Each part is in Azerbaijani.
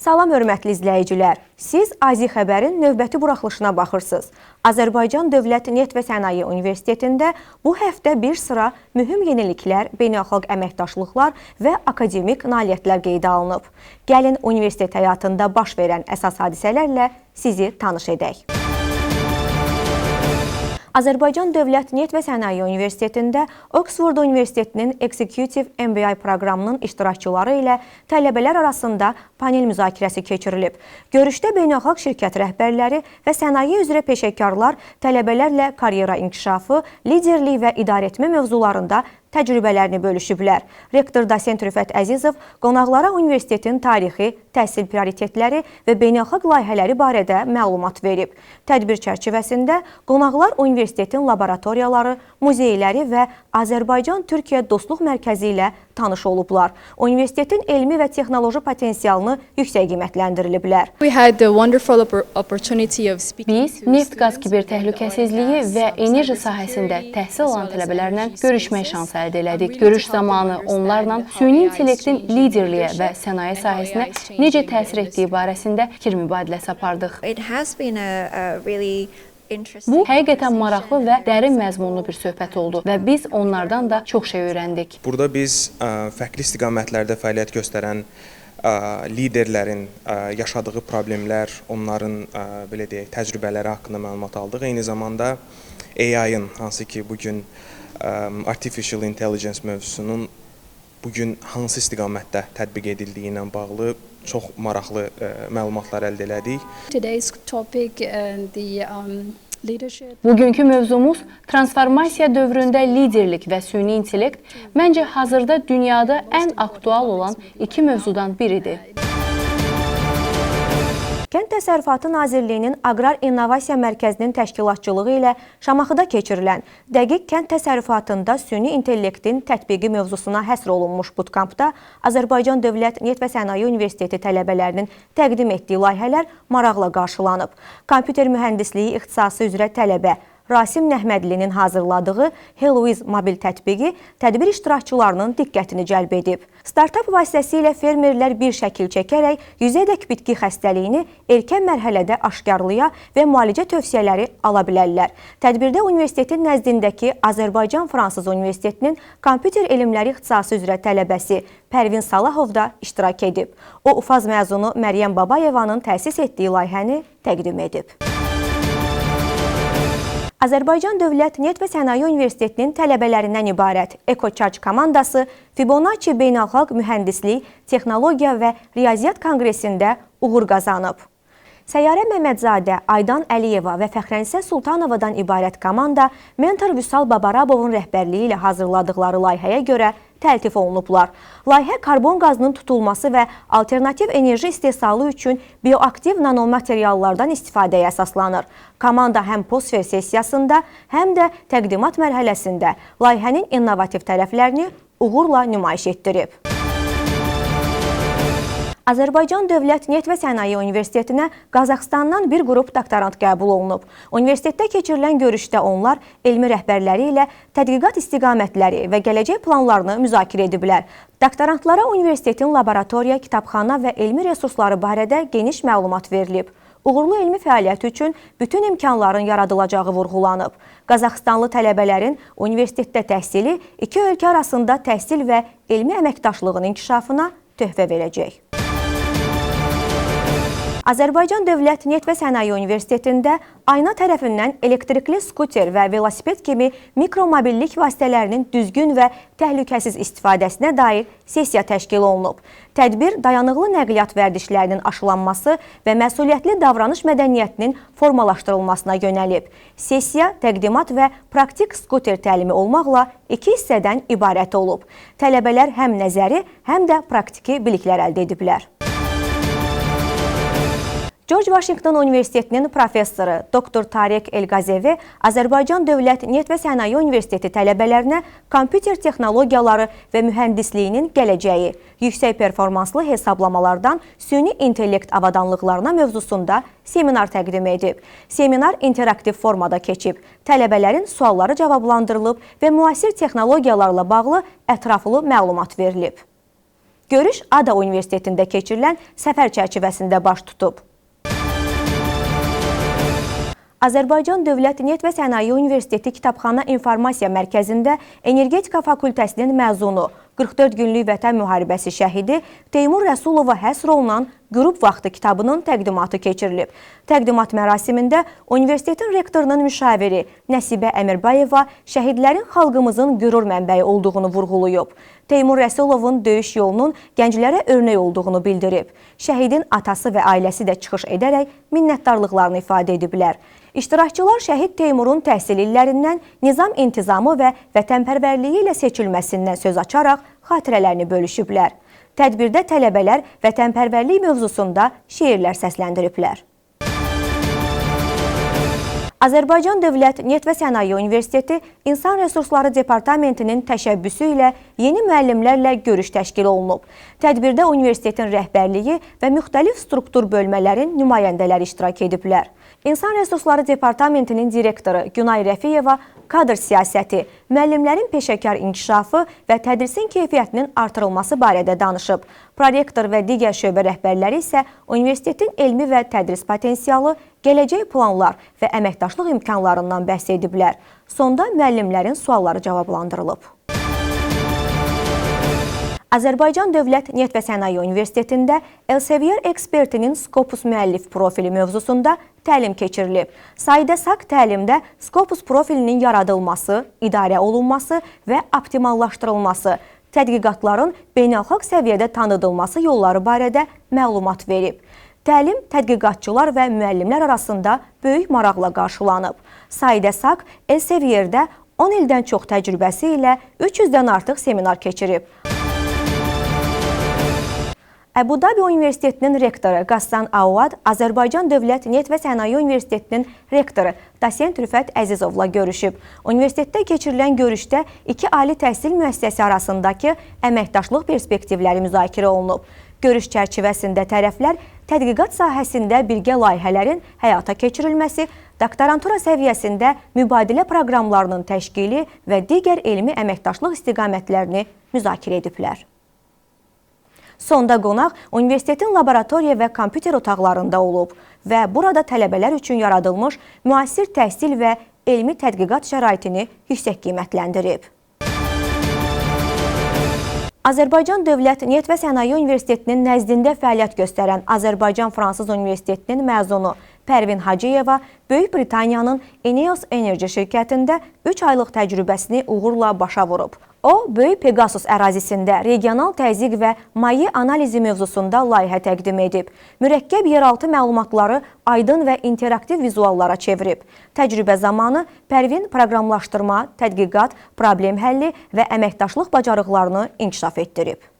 Salam, hörmətli izləyicilər. Siz Azi Xəbərin növbəti buraxılışına baxırsınız. Azərbaycan Dövlət Neft və Sənaye Universitetində bu həftə bir sıra mühüm yeniliklər, beynəlxalq əməkdaşlıqlar və akademik nailiyyətlər qeydə alınıb. Gəlin, universitet həyatında baş verən əsas hadisələrlə sizi tanış edək. Azərbaycan Dövlət Neft və Sənaye Universitetində Oxford Universitetinin Executive MBA proqramının iştirakçıları ilə tələbələr arasında panel müzakirəsi keçirilib. Görüşdə beynəlxalq şirkət rəhbərləri və sənaye üzrə peşəkarlar tələbələrlə karyera inkişafı, liderlik və idarəetmə mövzularında təcrübələrini bölüşüblər. Rektor dosent Rüfət Əzizov qonaqlara universitetin tarixi, təhsil prioritetləri və beynəlxalq layihələri barədə məlumat verib. Tədbir çərçivəsində qonaqlar universitetin laboratoriyaları, muzeyləri və Azərbaycan-Türkiyə Dostluq Mərkəzi ilə tanış olublar. Universitetin elmi və texnoloji potensialını yüksək qiymətləndiriliblər. Biz neft-qaz kiber təhlükəsizliyi və enerji sahəsində təhsil alan tələbələrlə görüşmək şansı əldə elədik. Görüş zamanı onlarla süni intellektin liderliyə və sənaye sahəsinə necə təsir etdiyi barəsində fikir mübadiləsi apardıq. Bu həqiqətən maraqlı və dərin məzmunlu bir söhbət oldu və biz onlardan da çox şey öyrəndik. Burada biz fərqli istiqamətlərdə fəaliyyət göstərən liderlərin yaşadığı problemlər, onların belə deyək, təcrübələri haqqında məlumat aldıq. Eyni zamanda AI-ın, hansı ki bu gün Artificial Intelligence mövzusunun bu gün hansı istiqamətdə tətbiq edildiyi ilə bağlı çox maraqlı məlumatlar əldə elədik. Bugünkü mövzumuz transformasiya dövründə liderlik və süni intellekt məncə hazırda dünyada ən aktual olan iki mövzudan biridir. Kənd Təsərrüfatı Nazirliyinin Aqrar İnnovasiya Mərkəzinin təşkilatçılığı ilə Şamaxıda keçirilən Dəqiq kənd təsərrüfatında süni intellektin tətbiqi mövzusuna həsr olunmuş bootcampda Azərbaycan Dövlət Neft və Sənaye Universiteti tələbələrinin təqdim etdiyi layihələr maraqla qarşılanıb. Kompüter mühəndisliyi ixtisası üzrə tələbə Rasim Nəhmədlinin hazırladığı Hellowiz mobil tətbiqi tədbir iştirakçılarının diqqətini cəlb edib. Startap vasitəsilə fermerlər bir şəkil çəkərək 100-ədək bitki xəstəliyini erkən mərhələdə aşkarlaya və müalicə tövsiyələri ala bilərlər. Tədbirdə universitetin nəzdindəki Azərbaycan-Fransız Universitetinin kompüter elmləri ixtisası üzrə tələbəsi Pərvin Salahov da iştirak edib. O, UFAZ məzunu Məryəm Babayevanın təsis etdiyi layihəni təqdim edib. Azərbaycan Dövlət Neft və Sənaye Universitetinin tələbələrindən ibarət EcoCharge komandası Fibonacci Beynəlxalq Mühəndislik, Texnologiya və Riyaziyyat Konqresində uğur qazanıb. Səyyarə Məmmədzadə, Aydan Əliyeva və Fəxrənisə Sultanovadan ibarət komanda mentor Vüsal Babarabovun rəhbərliyi ilə hazırladıqları layihəyə görə təltif olunublar. Layihə karbon qazının tutulması və alternativ enerji istehsalı üçün bioaktiv nanomateriallardan istifadəyə əsaslanır. Komanda həm postfer sessiyasında, həm də təqdimat mərhələsində layihənin innovativ tərəflərini uğurla nümayiş etdirib. Azərbaycan Dövlət Neft və Sənaye Universitetinə Qazaxıstandan bir qrup doktorant qəbul olunub. Universitetdə keçirilən görüşdə onlar elmi rəhbərləri ilə tədqiqat istiqamətləri və gələcək planlarını müzakirə ediblər. Doktorantlara universitetin laboratoriya, kitabxana və elmi resursları barədə geniş məlumat verilib. Uğurlu elmi fəaliyyət üçün bütün imkanların yaradılacağı vurğulanıb. Qazaxıstanlı tələbələrin universitetdə təhsili iki ölkə arasında təhsil və elmi əməkdaşlığın inkişafına töhfə verəcək. Azərbaycan Dövlət Neft və Sənaye Universitetində ayna tərəfindən elektrikli skuter və velosiped kimi mikromobillik vasitələrinin düzgün və təhlükəsiz istifadəsinə dair sessiya təşkil olunub. Tədbir dayanıqlı nəqliyyat vərdişlərinin aşılanması və məsuliyyətli davranış mədəniyyətinin formalaşdırılmasına yönəlib. Sessiya təqdimat və praktik skuter təlimi olmaqla iki hissədən ibarət olub. Tələbələr həm nəzəri, həm də praktiki biliklər əldə ediblər. George Washington Universitetinin professoru Dr. Tariq Elqazevi Azərbaycan Dövlət Neft və Sənaye Universiteti tələbələrinə kompüter texnologiyaları və mühəndisliyinin gələcəyi, yüksək performanslı hesablamalardan süni intellekt avadanlıqlarına mövzusunda seminar təqdim edib. Seminar interaktiv formada keçib. Tələbələrin sualları cavablandırılıb və müasir texnologiyalarla bağlı ətraflı məlumat verilib. Görüş ADA Universitetində keçirilən səfər çərçivəsində baş tutub. Azərbaycan Dövlət Neft və Sənaye Universiteti Kitabxana İnformasiya Mərkəzində Energetika Fakültəsinin məzunu, 44 günlük Vətən müharibəsi şəhidi Teymur Rəsulova həsr olunan Qürub Vaxtı kitabının təqdimatı keçirilib. Təqdimat mərasimində universitetin rektorunun müşaviri Nəsibə Əmirbayeva şəhidlərin xalqımızın qürur mənbəyi olduğunu vurğulayıb. Teymur Rəsulovun döyüş yolunun gənclərə örnək olduğunu bildirib. Şəhidin atası və ailəsi də çıxış edərək minnətdarlıqlarını ifadə ediblər. İştirakçılar şəhid Teymurun təhsil illərindən, nizam-intizamı və vətənpərvərliyi ilə seçilməsindən söz açaraq xatirələrini bölüşüblər. Tədbirdə tələbələr vətənpərvərlik mövzusunda şeirlər səsləndiriblər. Azərbaycan Dövlət Neft və Sənaye Universiteti İnsan Resursları Departamentinin təşəbbüsü ilə yeni müəllimlərlə görüş təşkil olunub. Tədbirdə universitetin rəhbərliyi və müxtəlif struktur bölmələrin nümayəndələri iştirak ediblər. İnsan Resursları Departamentinin direktoru Günay Rəfiyeva kadr siyasəti, müəllimlərin peşəkar inkişafı və tədrisin keyfiyyətinin artırılması barədə danışıb. Prorektor və digər şöbə rəhbərləri isə universitetin elmi və tədris potensialı, gələcək planlar və əməkdaşlıq imkanlarından bəhs ediblər. Sonda müəllimlərin sualları cavablandırılıb. Azərbaycan Dövlət Neft və Sənaye Universitetində Elsevier ekspertinin Scopus müəllif profili mövzusunda təlim keçirilib. Sayidə Sak təlimdə Scopus profilinin yaradılması, idarə olunması və optimallaşdırılması, tədqiqatların beynəlxalq səviyyədə tanıdılması yolları barədə məlumat verib. Təlim tədqiqatçılar və müəllimlər arasında böyük maraqla qarşılanıb. Sayidə Sak Elsevierdə 10 ildən çox təcrübəsi ilə 300-dən artıq seminar keçirib. Əbu Dabi Universitetinin rektoru Qassan Aouad Azərbaycan Dövlət Neft və Sənaye Universitetinin rektoru dosent Rüfət Əzizovla görüşüb. Universitetdə keçirilən görüşdə iki ali təhsil müəssisəsi arasındakı əməkdaşlıq perspektivləri müzakirə olunub. Görüş çərçivəsində tərəflər tədqiqat sahəsində birgə layihələrin həyata keçirilməsi, doktorantura səviyyəsində mübadilə proqramlarının təşkili və digər elmi əməkdaşlıq istiqamətlərini müzakirə ediblər. Sonda qonaq universitetin laboratoriya və kompüter otaqlarında olub və burada tələbələr üçün yaradılmış müasir təhsil və elmi tədqiqat şəraitini yüksək qiymətləndirib. Azərbaycan Dövlət Neft və Sənaye Universitetinin nəzdində fəaliyyət göstərən Azərbaycan-Fransız Universitetinin məzunu Pərvin Hacıyeva Böyük Britaniyanın Ineos Energy şirkətində 3 aylıq təcrübəsini uğurla başa vurub. O, Böyük Pegasus ərazisində regional təzyiq və maye analizi mövzusunda layihə təqdim edib. Mürəkkəb yeraltı məlumatları aydın və interaktiv vizuallara çevirib. Təcrübə zamanı Pərvin proqramlaşdırma, tədqiqat, problem həlli və əməkdaşlıq bacarıqlarını inkişaf etdirib.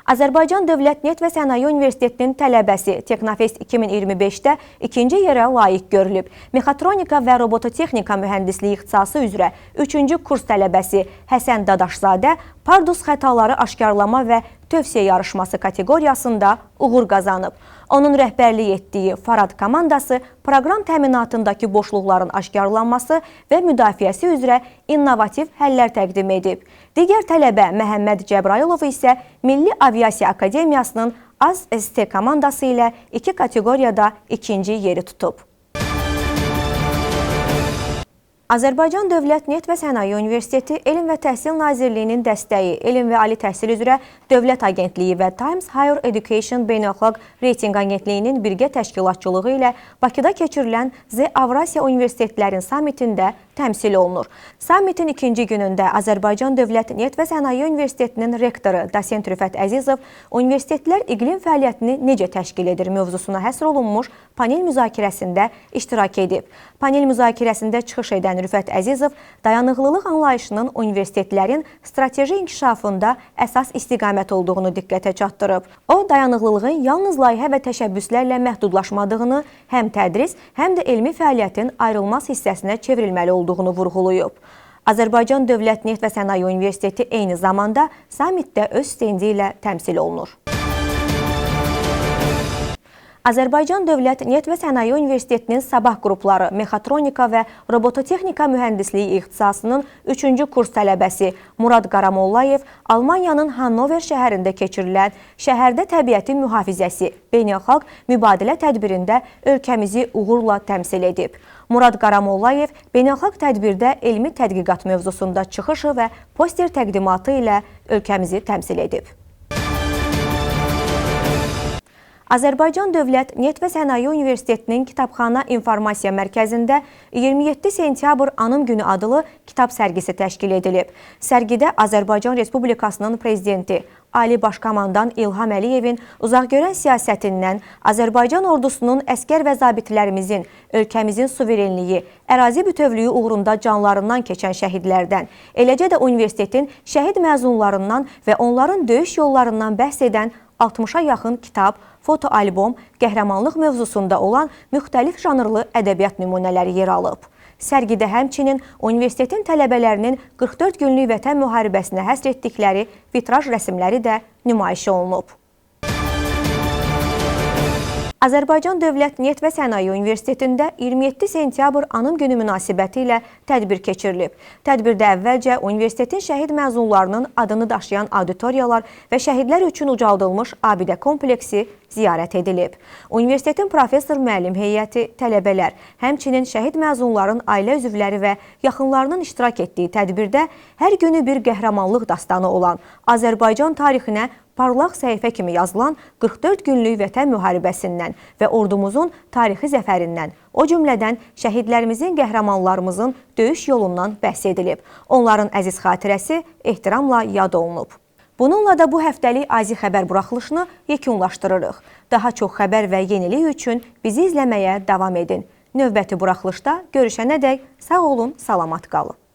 Azərbaycan Dövlət Neft və Sənaye Universitetinin tələbəsi Teknofest 2025-də ikinci yerə layiq görülüb. Mexatronika və robototexnika mühəndisliyi ixtisası üzrə 3-cü kurs tələbəsi Həsən Dadaşzadə Pardus xətaları aşkarlama və tövsiyə yarışması kateqoriyasında uğur qazanıb. Onun rəhbərlik etdiyi Farad komandası proqram təminatındakı boşluqların aşkarlanması və müdafiəsi üzrə innovativ həllər təqdim edib. Digər tələbə Məhəmməd Cəbrayılov isə Milli Aviasiya Akademiyasının AZ-ST komandası ilə iki kateqoriyada ikinci yeri tutub. Azərbaycan Dövlət Neft və Sənaye Universiteti Elm və Təhsil Nazirliyinin dəstəyi, Elm və Ali Təhsil üzrə Dövlət Agentliyi və Times Higher Education Beynəlxalq Reytinq Agentliyinin birgə təşkilatçılığı ilə Bakıda keçirilən Z Avrasiya Universitetlərin sammitində təmsil olunur. Sammitin ikinci günündə Azərbaycan Dövlət Neft və Sənaye Universitetinin rektoru dosent Rüfət Əzizov universitetlər iqlim fəaliyyətini necə təşkil edir mövzusuna həsr olunmuş panel müzakirəsində iştirak edib. Panel müzakirəsində çıxış edən Rüfət Əzizov dayanıqlılıq anlayışının universitetlərin strateji inkişafında əsas istiqamət olduğunu diqqətə çatdırıb. O, dayanıqlılığın yalnız layihə və təşəbbüslərlə məhdudlaşmadığını, həm tədris, həm də elmi fəaliyyətin ayrılmaz hissəsinə çevrilməli olduğunu vurğulayıb. Azərbaycan Dövlət Neft və Sənaye Universiteti eyni zamanda sammitdə öz stendi ilə təmsil olunur. Azərbaycan Dövlət Neft və Sənaye Universitetinin Sabah qrupları Mexatronika və Robototexnika Mühəndisliyi ixtisasının 3-cü kurs tələbəsi Murad Qaramollayev Almaniyanın Hannover şəhərində keçirilən Şəhərdə Təbiətin Mühafizəsi beynəlxalq mübadilə tədbirində ölkəmizi uğurla təmsil edib. Murad Qaramollayev beynəlxalq tədbirdə elmi tədqiqat mövzusunda çıxışı və poster təqdimatı ilə ölkəmizi təmsil edib. Azərbaycan Dövlət Neft və Sənaye Universitetinin Kitabxana İnformasiya Mərkəzində 27 sentyabr Anım Günü adlı kitab sərgisi təşkil edilib. Sərgidə Azərbaycan Respublikasının Prezidenti Ali Baş Komandan İlham Əliyevin uzaqgörən siyasətindən Azərbaycan ordusunun əsgər və zabitlərimizin, ölkəmizin suverenliyi, ərazi bütövlüyü uğrunda canlarından keçən şəhidlərdən, eləcə də universitetin şəhid məzunlarından və onların döyüş yollarından bəhs edən 60-a yaxın kitab, fotoalbom, qəhrəmanlıq mövzusunda olan müxtəlif janrlı ədəbiyyat nümunələri yer alıb. Sərgidə həmçinin universitetin tələbələrinin 44 günlük vətən müharibəsinə həsr etdikləri vitraj rəsimləri də nümayiş olunub. Azərbaycan Dövlət Neft və Sənaye Universitetində 27 sentyabr Anım Günü münasibəti ilə tədbir keçirilib. Tədbirdə əvvəlcə universitetin şəhid məzunlarının adını daşıyan auditoriyalar və şəhidlər üçün ucaldılmış abidə kompleksi ziyarət edilib. Universitetin professor müəllim heyəti, tələbələr, həmçinin şəhid məzunların ailə üzvləri və yaxınlarının iştirak etdiyi tədbirdə hər günü bir qəhrəmanlıq dastanı olan Azərbaycan tarixinə parlaq səhifə kimi yazılan 44 günlük vətən müharibəsindən və ordumuzun tarixi zəfərindən, o cümlədən şəhidlərimizin, qəhrəmanlarımızın döyüş yolundan bəhs edilib. Onların əziz xatirəsi ehtiramla yad olunub. Bununla da bu həftəlik Azi Xəbər buraxılışını yekunlaşdırırıq. Daha çox xəbər və yenilik üçün bizi izləməyə davam edin. Növbəti buraxılışda görüşənədək sağ olun, salamat qalın.